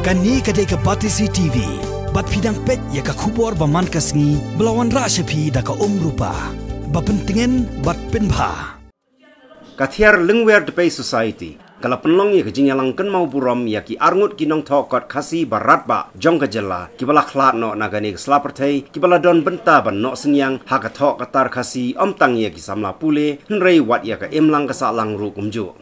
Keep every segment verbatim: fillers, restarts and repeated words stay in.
Kane ka dei ka Batesi T V. Bad phi dang peit ïa ka khubor ba man ka sngi ba la wanrah sha phi da ka Umrupa. Ba pyntngen bad pynbha. Ka Thiar Lyngwiar Dpei Society ka la pynlong ïa ka jingïalang kynmaw burom ïa ki arngut ki nongthoh kot Khasi ba radbah jong ka jylla kiba la khlad noh na kane ka sla pyrthei, kiba la don bynta ban noh synñiang ha ka thoh ka tar Khasi, ym tang ïa ki samla pule hynrei wat ïa ka imlang ka sahlang ruh kumjuh.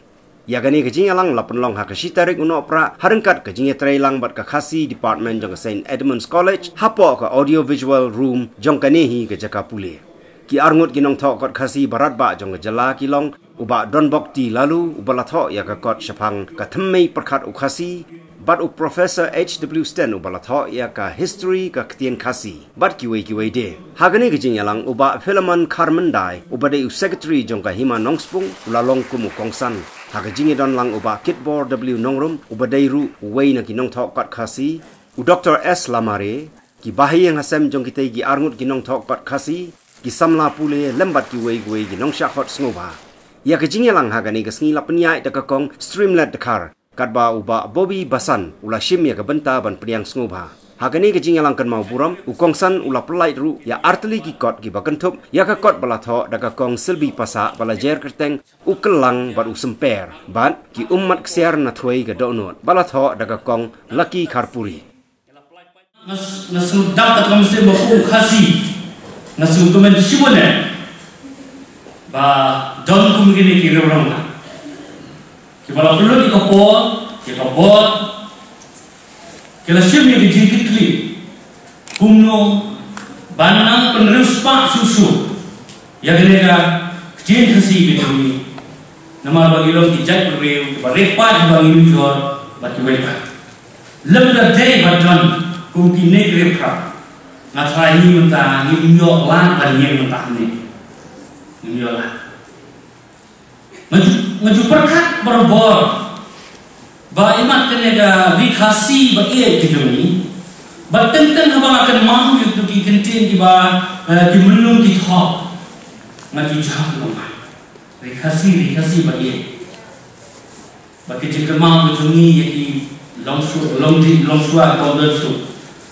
Ïa kane ka jingïalang la pynlong ha ka shi tarik u Nohprah ha ryngkat ka jingïatreilang bad ka Khasi Department jong ka St Edmund's College hapoh ka Audio Visual Room jong kane hi ka jaka pule. Ki arngut ki nongthoh kot Khasi ba radbah jong ka jylla ki long u Bah Donbok T Laloo uba la thoh ïa ka kot shaphang ka thymmei pyrkhat u Khasi, bad u Professor H W Sten uba la thoh ïa ka history ka ktien Khasi, bad kiwei kiwei de. Ha kane ka jingïalang u Bah Philemon Kharmyndai uba dei u secretary jong ka Hima Nongspung u la long kum u kongsan. Ha ka jingïadonlang u Bah Kitbor W Nongrum uba dei ruh uwei na ki nongthoh kot Khasi, u Doctor S Lamare, ki bahaïing hasem jong kitei ki arngut ki nongthoh kot Khasi, ki samla pule lem bad kiwei kiwei ki nongshah khot sngewbha. Ïa ka jingïalang ha kane ka sngi la pynïaid da ka Kong Streamlet Dkhar, katba u Bah Bobby Basan u la shim ïa ka bynta ban pdiang sngewbha. Ha kane ka jingïalang kynmaw burom u kongsan u la pynlait ruh ïa artylli ki kot kiba kynthup ïa ka kot ba la thoh da ka Kong Silbi Passah ba la jer kyrteng U Kyllang bad U Symper, bad Ki Ummat Ksiar na Thwei ka Dohnud ba la thoh da ka Kong Lucky Kharpuri. Nga s-, nga sngewdap katkum se ba u Khasi, nga sngewkmen shibun eh ba don kum kine ki riewrangbah kiba la pynlut ïa ka por, ïa ka bor, ki la shim ïa ka jingkitkhlieh kumno ban nang pynriewspah shuh shuh ïa kane ka ktien Khasi ka jong ngi. Namar ba ngi long ki jait briew kiba riewpaid ba ngi nujor bad kiwei pat. Lem da dei ba don kum kine ki riewkhraw, nga tharai ngi mynta ngim ïoh lad ban ïeng mynta hangne. Ngim ïoh lad. Nga ju, nga ju pyrkhat barabor ba imat kane ka Ri Khasi ba ïeit ka jong ngi, ba teng teng haba nga kynmaw ïa kito ki kyntien kiba, eh, ki myllung ki thoh, nga ju jam ba Ri Khasi, Ri Khasi ba ïeit. Ba ki jingkynmaw ka jong ngi ïa ki longshu-, longdih longshuwa ki bym don shuh.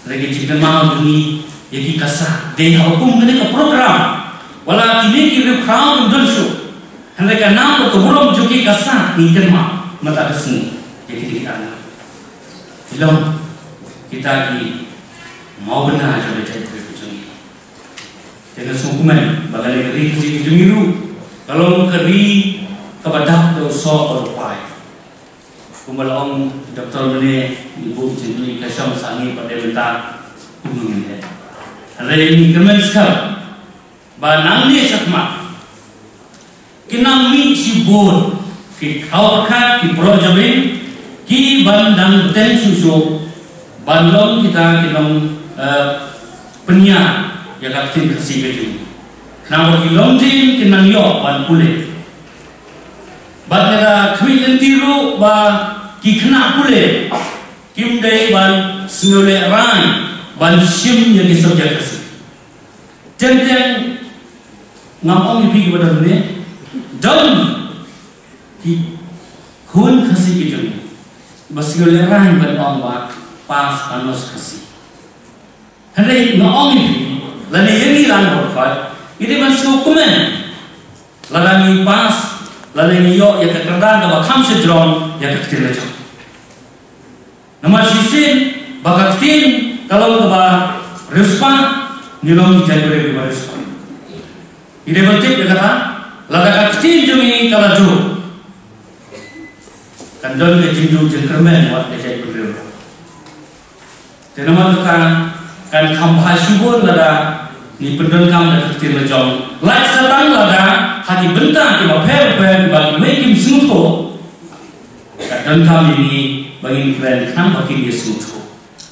Hynrei ki jingkynmaw jong ngi ïa ki ka sah. Dei ha kum kane ka program, wat la kine ki riewkhraw kim don shuh, hynrei ka nam bad ka burom jong ki ka sah ngi kynmaw mynta ka sngi ïa kine ki arngut. Ki long kita ki mawbynna jong ka jaitbynriew ka jong ngi. Te nga sngewkmen ba kane ka ri ka jong ngi ruh ka long ka ri kaba dap da u soh bad u pai. Kumba la ong Doctor Mane, ngi buh jingkylli ka shong sha ngi pat de mynta kumno ngin leh. Hynrei ngi kyrmen skhem ba nangne shakhmat kin nang mih shibun ki khraw pyrkhat, ki proh jabieng, ki ban dang bteng shuh shuh ban long kita ki nong, eh, pynïaid ïa ka ktien Khasi ka jong ngi. Namar ki longdien kin nang ïoh ban pule. Bad nga da khmih lynti ruh ba ki khynnah pule kim dei ban sngewlehraiñ ban shim ïa ki subject Khasi. Teng teng ngam ong ïa phi kiba don hangne, don ki khun Khasi ki jong ngi ba sngewlehraiñ ban ong ba pass honours Khasi. Hynrei nga ong ïa phi, lane ïa ngi lang baroh khoit ngi dei ban sngewkmen lada ngi pass, lada ngi ïoh ïa ka kyrdan kaba kham shajrong ïa ka ktien la jong. Namar shisien ba ka ktien ka long kaba riewspah, ngi long ki jaitbynriew kiba riewspah. Ngi dei ban tip ïa kata, lada ka ktien jong ngi ka la duh, kan don ka jingduh jingkyrmen wat ka jaitbynriew. Te namar kata kan kham bha shibun lada ngi pyndonkam da ka ktien la jong. Lait sa tang lada ha ki bynta kiba pher pher kiba kiwei kim sngewthuh, ka donkam ïa ngi ba ngin kren khnang ba kin ïasngewthuh.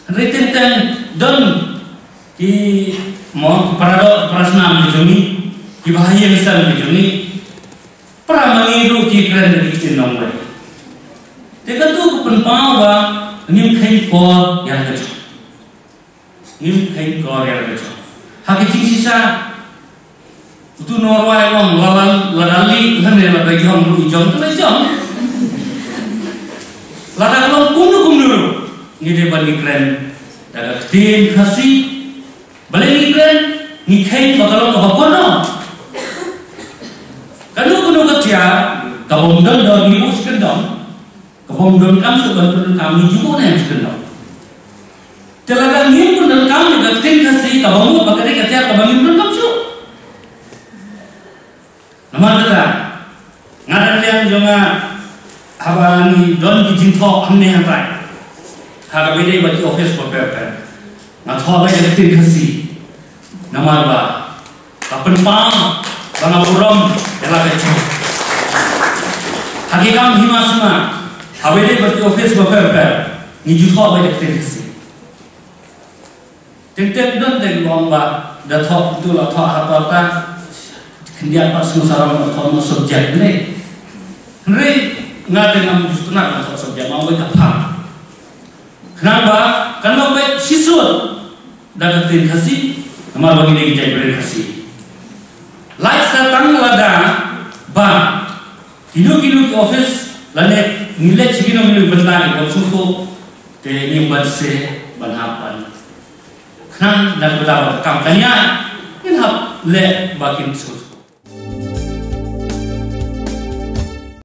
Hynrei teng teng don ki, mo, ki paradoh, ki parasnam ki jong ngi, kiba ha ïing ha sem ki jong ngi, para ma ngi ruh ki kren da ki ktien nongwei. Te katu ka pynpaw ba ngim kheiñ kor ïa la ka jong. Ngim kheiñ kor ïa la ka jong. Ha ka jingshisha, utu u nongrwai u ong, lada, lada lieh lane lada jong ruh i jong, te la jong. Lada ka long kumno kumno ruh, Ngi dei ban ngi kren da ka ktien Khasi. Balei ngi kren? Ngi kheiñ ba ka long kaba kordor. Kano kano ka tiar kaba ym don don ngi buh shi kyndong, kaba ym don kam shuh ban pyndonkam ngi ju buh ne em shi kyndong. Te lada ngim pyndonkam ïa ka ktien Khasi kaba mut ba ka dei ka tiar kaba ngim pyndonkam shuh. Namar kata, nga dang liang jong nga haba ngi don ki jingthoh hangne hangtai ha kaba ïadei bad ki office bapher bapher, nga thoh beit da ka ktien Khasi. Namar ba ka pynpaw ba nga burom ïa la ka jong. Ha ki kam hima sima, haba ïadei bad ki office bapher bapher, ngi ju thoh beit da ka ktien Khasi. Teng teng don teng ba ong ba da thoh tu la thoh ha ta ta khyndiat pat sngewsarong la thoh mo subject ne. Hynrei nga te ngam just na ka thoh subject ma wei ka phang. Khnang ba kan long beit shisut da ka ktien Khasi, namar ba ngi dei ki jaitbynriew Khasi. Lait sa tang lada ba kino kino ki office lane ngi leit sha kino kino ki bynta ki bym sngewthuh, te ngim banse ban hap ban khnang na ka bynta ba ka kam kan ïaid, ngin hap leh ba kin sngewthuh.